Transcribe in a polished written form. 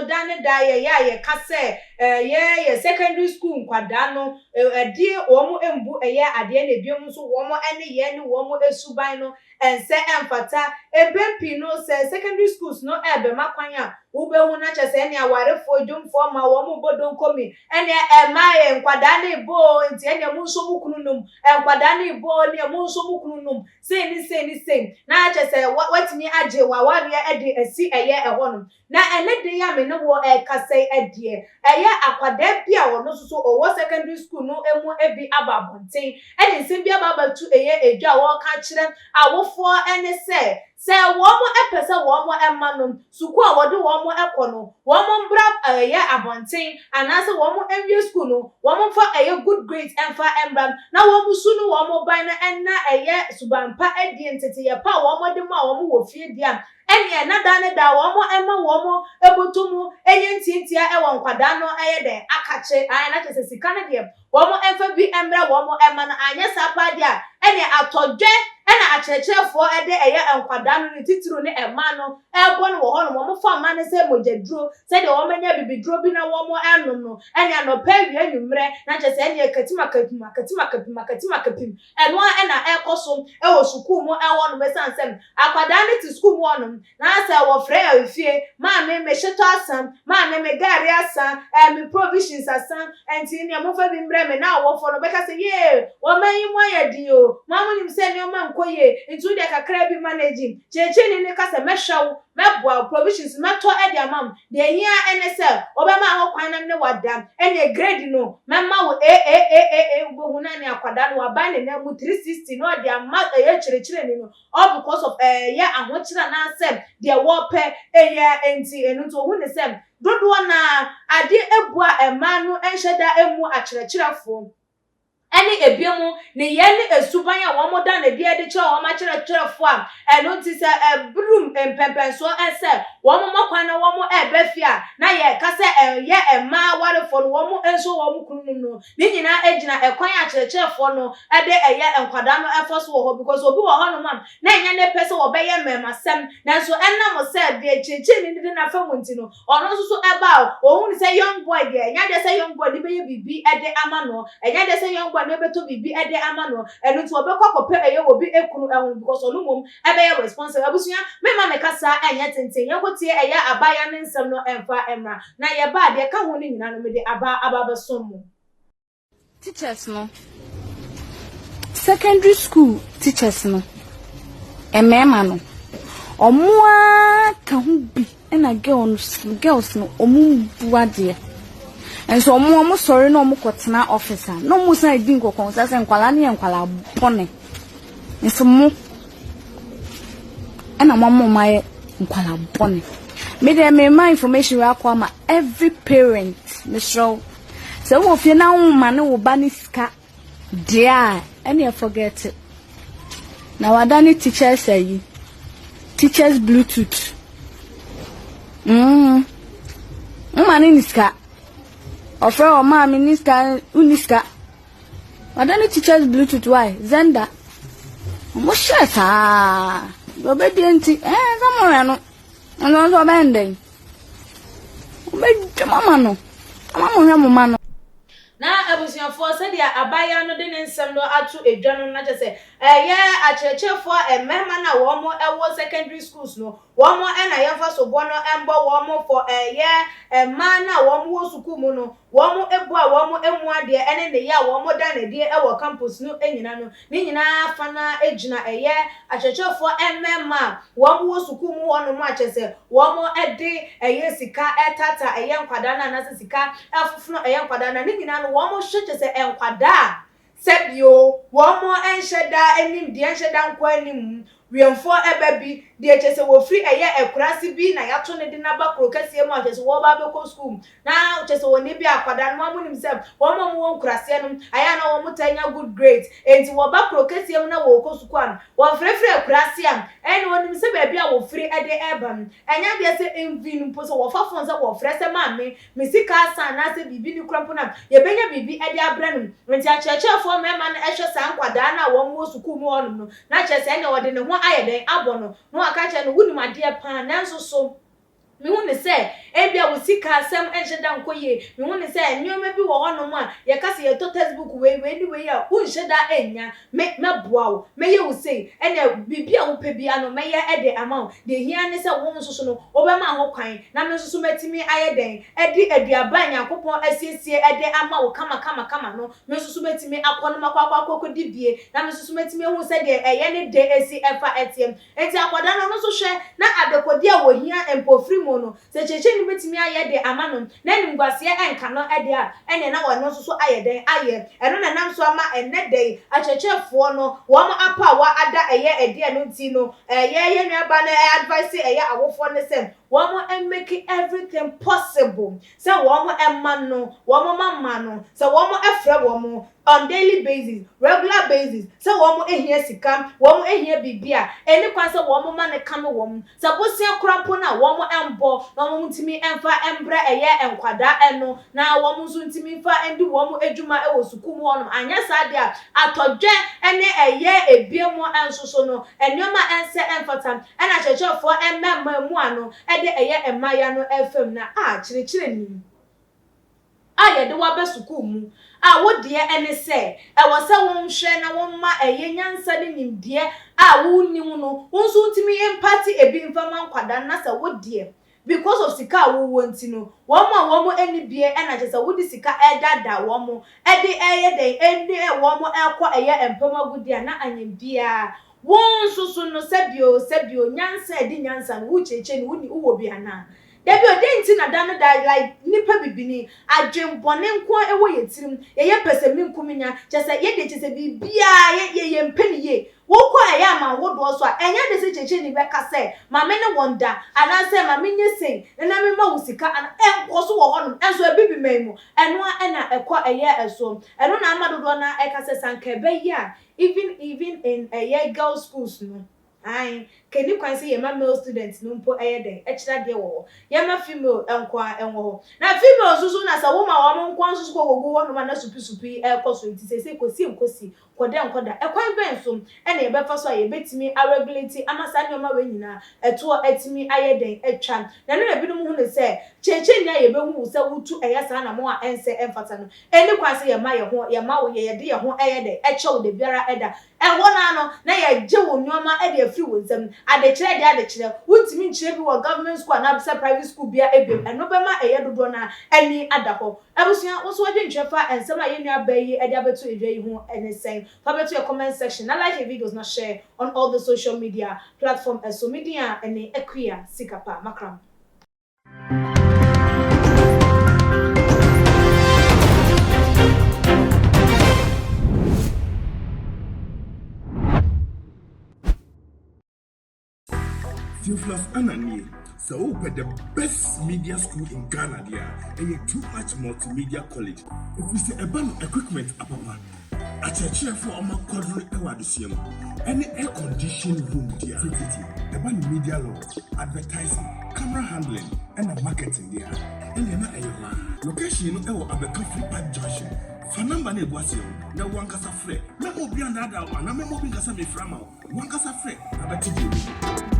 no, da ne da yɛyɛ a yɛka sɛ ɛyɛ yɛ secondary school nkwadaa no ɛde wɔn mbu ɛyɛ adeɛ na ebinom nso wɔn ne yɛn ne wɔn suban no ɛnsɛ ɛmfata. Mpɛn pii no, sɛ secondary schools no ɛrebɛma kwan a, wobɛhu na kyerɛ sɛ ɛne awarefoɔ dwomfoɔ ma wɔn bɔ donkomi, ɛne ɛma yɛ nkwadaa ne bɔ o, nti ɛne mo nso mo kunu nom, nkwadaa ne bɔ o, ne mo nso mo kunu nom, sei ne sei ne sei, na kyerɛ sɛ watumi agye wawareɛ ɛde asi ɛyɛ ɛhɔ nom. Na ɛne de yɛ me ne wɔ ɛkasa yi, ɛdeɛ ɛyɛ akwadaa bi a ɔno nso so ɔwɔ secondary school no mu bi aba abɔnten ɛde nsɛm bi aba abɛto ɛyɛ edwa a wɔreka kyerɛ awofoɔ, ɛne sɛ wɔn pɛ sɛ wɔn mma no sukuu a wɔde wɔn kɔ no, wɔn mbra ɛyɛ abɔnten anaasɛ wɔn nwie sukuu no, wɔn mfa ɛyɛ good grades ɛmfa mbra, na wɔn su no wɔn ban no ɛna ɛyɛ suban pa ɛdie nteteyɛ pa a wɔn de ma wɔn wɔ fie deɛ a, ɛneɛ na da ne da wɔn ɛma wɔn eboto mu ɛyɛ ntiantia ɛwɔ nkwadaa no ɛyɛ dɛ akakye ayi, na kyerɛ sɛ sika no deɛ, wɔn ɛmfa bi mbrɛ wɔn ɛma no. Anyɛ saa paa deɛ a, ɛneɛ atɔdwɛ ɛna akyerɛkyerɛfoɔ ɛde ɛyɛ nkwadaa no, ne titiriw ne mmaa no, ɛrebɔ no wɔ hɔnom. Wɔn fa mmaa no sɛ mogyaduro, sɛdeɛ wɔn anya bibiduro bi na wɔn ɛnom no, ɛne anɔpɛ, awia, anwummerɛ, na kyerɛ sɛ ɛneɛ katim akapim akatim akapim akatim akapim. Ɛno a ɛna ɛkɔ so ɛwɔ sukuu mu ɛwɔ nom, ɛsan sɛ akwadaa no te sukuu mu hɔnom na sɛ wɔfrɛ yɛ fie, "Maame, me hyetɔ asa, maame, me gari asa, me provisions asa, nti nea mofa bi mbrɛ me," na awɔfoɔ no bɛka sɛ, "Yee, wɔn ayi mu ayɛ den o, mo a monim sɛ nneɛma nkɔ yie, nti wo deɛ kakra bi manage." Kyerɛkyerɛni ne ka sɛ, "Mɛhwɛ wo, mɛboa wo, provisions mɛtɔ ɛde ama mo, deɛ ehia ɛne sɛ wɔbɛma ho kwan nam ne wada, ɛne grade no mɛma wo a a a a a." Wobɛhu na ne akwadaa no waban ne nan mu 360 na ɔde ama ɛyɛ kyerɛkyerɛni no, all because of ɛyɛ ahokyere anaasɛ deɛ wɔpɛ ɛyɛ. Nti ɛno nti ohun ne sɛ dodoɔ naa adeɛ ebu a mmaa no nhyɛ da emu akyerɛkyerɛfoɔ, ɛne ebien ne yɛn ne esuban a wɔn da ne deɛ de kyerɛ wɔn akyerɛkyerɛfoɔ a, ɛno nti sɛ ɛbrum mpɛmpɛnsoɔ ɛsɛ wɔn mo kwan na wɔn ɛbɛ fie a, na yɛ kasa ɛyɛ mmaa awarefoɔ no, wɔn nso wɔn kunu nom no, ne nyinaa gyina ɛkwan akyerɛkyerɛfoɔ no ɛde ɛyɛ nkwadaa no ɛfɔ so wɔ hɔ, because obi wɔ hɔnom a na ɛnyɛ ne pɛ sɛ wɔbɛyɛ mmɛmasɛm, nanso ɛnam sɛ deɛ kyerɛkyerɛni no de n'afa mu nti no, ɔno nso so ɛba a, ohun sɛ young boy deɛ, ɛnyɛ deɛ sɛ young boy de bɛyɛ biribi ɛde ama no, ɛnyɛ deɛ sɛ young boy no bɛtɔ biribi ɛde ama no. Ɛno nti wɔbɛkɔ akɔpɛ ɛyɛ wɔ bi ekunu ɛho, because ɔno mom ɛbɛyɛ responsible. Abusua, mɛma me kasa ɛnyɛ tenten, yɛn ko tie ɛyɛ abaayewa ne nsɛm no ɛmfa ɛmra, na yɛba a, deɛ ka ho no nyinaa no, mede aba abɛsom mo. Teachers no, secondary school teachers no, mmarima no, ɔmo ara ka ho bi ɛna girl no, girls no, ɔmo mbu adeɛ nso. Ɔmo sɔre na ɔmo kɔtena office a, na ɔmo san di nkɔkɔnsa sɛ nkwalaa no yɛ nkwalaa bɔne. Nso mo ɛna mo ama ɔmo ayɛ nkwalaa bɔne. Me deɛ, me ma information wei akɔ ama every parent. Mesrɛ wo, sɛ wowɔ fie na woma ne wo ba ne sika deɛ a, ɛne forget it. Na wada ne teachers ayi, teachers Bluetooth woma ne sika, ɔfrɛ wɔ, "Maame, ne sika," wonni sika, wada ne teachers Bluetooth. Why Xender ɔmo hyɛ saa deɛ ɔbɛdie nti sɛ mohwɛ no, ɛno nso ɔbɛn dɛn, ɔbɛdwam ama no ama mohwɛ mo ma no. Na abusuafoɔ, sɛdeɛ abaayewa no de ne nsɛm no ato edwa no, na kyerɛ sɛ ɛyɛ akyerɛkyerɛfoɔ mmarima no a wɔn ɛwɔ secondary schools no, wɔn ɛna yɛmfa soboɔ no ɛmbɔ wɔn fɔ ɛyɛ mmaa no a wɔn wɔ sukuu mu no, wɔn ebu a wɔn emu adeɛ ɛne ne yɛ a wɔn da n'adie ɛwɔ campus no nyinaa no, ne nyinaa fa na gyina ɛyɛ akyerɛkyerɛfoɔ mmarima a wɔn wɔ sukuu mu hɔnom a kyerɛ sɛ wɔn ɛde ɛyɛ sika ɛtata ɛyɛ nkwadaa no anaasɛ sika ɛfofono ɛyɛ nkwadaa no. Ne nyinaa no, wɔn hwɛ kyerɛ sɛ nkwadaa sɛbio wɔn nhyɛ da anim deɛ nhyɛ da nkɔ anim, wiemfoɔ ɛbɛ bi deɛ kyerɛ sɛ wɔfiri ɛyɛ ɛkurase bi na yɛato ne de n'aba kuro kɛseɛ mu a kyerɛ sɛ wɔreba abɛkɔ sukuu, na kyerɛ sɛ wɔn bi akwadaa no, wɔn nim sɛ wɔn a wɔwɔ nkuraseɛ no ayɛ na wɔn ta nya good grades, nti wɔba kuro kɛseɛ mu na wɔrekɔ sukuu a, wɔfrɛfrɛ akuraase a ɛna wɔnim sɛ baabi a wɔfiri ɛde ɛreba no, ɛnyɛ adeɛ sɛ mvi no mpo sɛ wɔfa phone sɛ wɔfrɛ sɛ, "Maame, me sika asa," anaasɛ biribi ne kura mpo na yɛbɛnya biribi ɛde abrɛ no. Nti akyerɛkyerɛfoɔ mmarima no ɛhwɛ saa nkwadaa no a wɔn wɔ sukuu mu hɔnom no, na kyerɛ sɛ ɛnna wɔde ne ho ayɛ dɛn abɔ no, na wɔaka kyerɛ no, "Wonim adeɛ paa," nanso so Mehu no sɛ ebia wo sika asɛm nhyɛ da nkɔ yie. Mehu no sɛ nneɛma bi wɔ hɔnom a yɛka sɛ yɛtɔ textbook wei, wei ne wei a, wonhyɛ da nnya. Me, mɛboa wo. Mɛyɛ wo sei. Ɛnna biribi a wopɛ biara no, mɛyɛ de ama wo. Deɛ ɛhia ara ne sɛ wo nso so no, wobɛma ho kwan na me nso so matumi ayɛ dɛn? Adi aduaba a Nyankopɔn asiesie de ama wo kamakamakama no, me nso so mɛtumi akɔ na makɔ akɔ akɔdi bie, na me nso so mɛtumi ahu sɛdeɛ ɛyɛ ne dɛ si fa teɛ. Enti akwadaa no, ɔno nso hwɛ na adekodeɛ a ɔhia mpofiri mu no, sɛ kyerɛkyerɛni bɛtumi ayɛ de ama no, na animguaseɛ nka no deɛ a, ɛnneɛ na ɔno nso so ayɛ dɛn ayɛ. Ɛno na ɛnam so ama ɛnnɛ da yi akyerɛkyerɛfoɔ no, wɔn apaawa ada ɛyɛ adi, ɛno nti no, ɛyɛ yɛn nuabaa no advice ɛyɛ awofoɔ no sɛ wɔn mmake everything possible sɛ wɔn mma no, wɔn mma mma no, sɛ wɔn frɛ wɔn on daily basis, regular basis, sɛ wɔn hia sika, wɔn hia biribi a, ɛnni kwan sɛ wɔn ma no kame wɔn. Sɛ bosea koraa mpo no a, wɔn mbɔ na wɔn ntumi mfa mbrɛ ɛyɛ nkwadaa no, na wɔn nso ntumi mfa ndi wɔn adwuma wɔ sukuu mu hɔnom. Anyɛ saa deɛ a, atɔdwɛ ne ɛyɛ ebiem nso so no, nneɛma a ɛnsɛ ɛmfata, ɛna akyerɛkyerɛfoɔ mmarima mu ano de ɛyɛ mmayewa no fam na a kyerɛkyerɛni a yɛde wo aba sukuu mu a wo deɛ ne sɛ ɛwɔ sɛ wonhwɛ na woma ɛyɛ nyansa ne nimdeɛ a wonnim no wo nso wontumi mpate ebi mfa ma nkwadaa no na sɛ wo deɛ because of sika a wowɔ nti no wɔn a wɔn ani bie ɛna kyerɛ sɛ wode sika ɛredaadaa wɔn ɛde ɛyɛ dɛn ɛne wɔn ɛrekɔ ɛyɛ mpam agodie a na anyɛ biara wo nso so no sɛbio sɛbio nyansa a ɛdi nyansa no wokyerɛkyerɛ no wonni wowɔ bi anaa Dabi o, dɛn nti na da no da like nnipa bibini, adwen bɔne nko ara ɛwɔ yɛn tirim, yɛyɛ pɛsɛmenkominya, kyerɛ sɛ yɛdeɛ kyerɛ sɛ biribiara yɛ yɛ yɛmpɛ no yie. Wokɔ ɛyɛ aman hodoɔ so a, ɛnyɛ ade sɛ kyerɛkyerɛni bɛka sɛ ma me ne wo nda, anaasɛ ma menyɛ sei na memma wo sika ana, ɛnkɔ so wɔ hɔnom, ɛnso abibiman mu, ɛno ara na ɛkɔ ɛyɛ ɛsoɔ. Ɛno na ama dodoɔ no ara ɛka sɛ sɛ anka ɛbɛyɛ a, even even in ɛyɛ girls schools no, Ae, nka enni kwan sɛ yɛma male student no mpo yɛ dɛn kyerɛ adeɛ wɔ hɔ. Yɛma female nko ara wɔ hɔ. Na female nso so na sɛ woma wɔn nko ara nso so kɔ kɔgu hɔnom a na supi-supi yi rekɔ so nti seesei kɔsi nkosi, kɔda nkɔda. Ɛkwan bɛn so na yɛbɛfa so a yɛbɛtumi a regulate ama saa nneɛma wei nyinaa ɛtoɔ atumi ayɛ dɛn atwa? Na ɛno na ebinom hu no sɛ kyerɛkyerɛni a yɛbɛhu wo sɛ wotu ɛyɛ saa anammɔn a ɛnsɛ ɛmfata no, ɛnni kwan sɛ yɛma yɛn ho, yɛma wo, yɛde yɛn ho yɛ dɛn kyɛ wo dabiara da. Ɛhɔ no ara no, na yɛregye wo nneɛma de afiri wo nsam. Adekyerɛ deɛ adekyerɛ, wontumi nkyerɛ bi wɔ government school anaasɛ private school biara bio. Ɛno bɛma ɛyɛ dodoɔ no ara ani ada hɔ. Abusua, wo nso w'adwenkyerɛ fa nsɛm a yɛn nua baa yi de abɛto dwa yi ho ne sɛn? Fa bɛto yɛn comment section na like yɛn videos na share on all the social media platform so. Me din a ɛne Akua Sikapa. Makram. Theophilus Anna nie, sɛ wopɛ the best media school in Ghana deɛ a, ɛyɛ Too Much Multimedia College. Ɛfiri sɛ ɛba no equipment apapa, Akyerɛkyerɛfo a wɔakwadare wɔ adesua mu ne air conditioned room deɛ a, tititi ɛba no media law, advertising, camera handling ɛna marketing deɛ a, ɛnneɛ na ɛyɛ hɔ ara. Location no wɔ Abɛka Free Pipe Junction. Fa number no a ɛgu aseɛ no na wo ankasa frɛ. Mɛmma obi annaadaa wo anaa mɛmma obi nka sɛ mefrɛ ama wo. Wo ankasa frɛ na bɛte deɛ ɛwɔ mu.